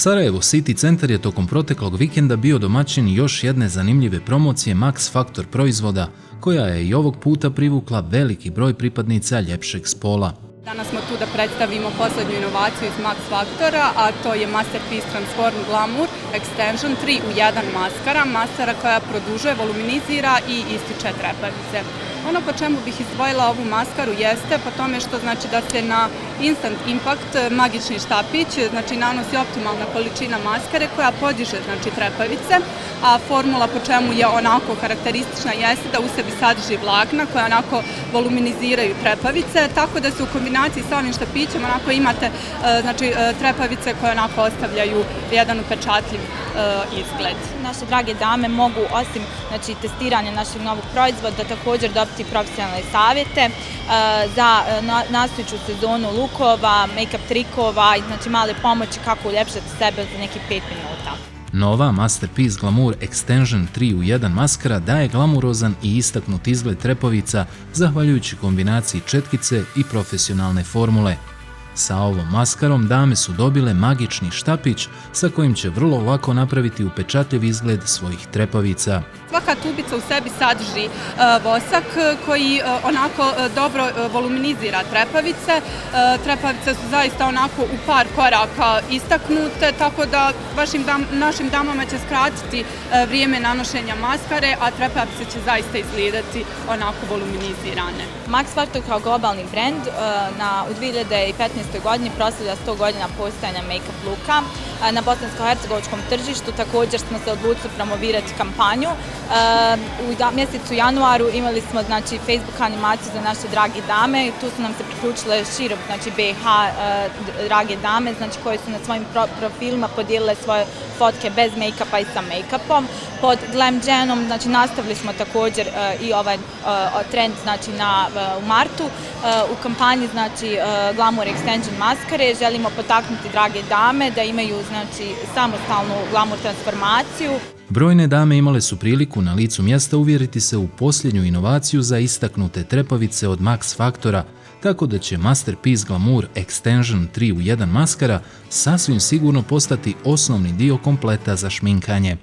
Sarajevo City Centar je tokom proteklog vikenda bio domaćin još jedne zanimljive promocije Max Factor proizvoda, koja je i ovog puta privukla veliki broj pripadnica ljepšeg spola. Danas smo tu da predstavimo posljednju inovaciju iz Max Factora, a to je Masterpiece Transform Glamour Extension 3 u 1 maskara. Maskara koja produžuje, voluminizira i ističe trepavice. Ono po čemu bih izdvojila ovu maskaru jeste po tome što znači da se na Instant Impact magični štapić nanosi optimalna količina maskare koja podiže trepavice, a formula po čemu je onako karakteristična jeste da u sebi sadrži vlakna koja onako voluminiziraju trepavice, tako da se u kombinaciji sa ovim štapićem onako imate trepavice koje onako ostavljaju jedan upečatljiv izgled. Naše drage dame mogu osim testiranja našeg novog proizvoda također dobiti profesionalne savjete za nastujuću sezonu lukova, make-up trikova i male pomoći kako uljepšati sebe za nekih 5 minuta. Nova Masterpiece Glamour Extension 3 u 1 maskara daje glamurozan i istaknut izgled trepavica zahvaljujući kombinaciji četkice i profesionalne formule. Sa ovom maskarom dame su dobile magični štapić sa kojim će vrlo lako napraviti upečatljiv izgled svojih trepavica. Svaka tubica u sebi sadrži vosak koji onako dobro voluminizira trepavice. Trepavice su zaista onako u par koraka istaknute, tako da našim damama će skratiti vrijeme nanošenja maskare, a trepavice će zaista izgledati onako voluminizirane. Max Factor kao globalni brand u 2015. godini proslavlja 100 godina postojanja make-up luka. Na bosansko-hercegovačkom tržištu također smo se odlučili promovirati kampanju. U mjesecu januaru imali smo Facebook animaciju za naše drage dame. Tu su nam se priključile širom BiH drage dame koje su na svojim profilima podijelile svoje fotke bez make-upa i sa make-upom. Pod Glam Genom nastavili smo također i ovaj trend u martu. U kampanji Glamour Extension maskare želimo potaknuti drage dame da imaju samostalnu glamour transformaciju. Brojne dame imale su priliku na licu mjesta uvjeriti se u posljednju inovaciju za istaknute trepavice od Max Factora, tako da će Masterpiece Glamour Extension 3 u 1 maskara sasvim sigurno postati osnovni dio kompleta za šminkanje.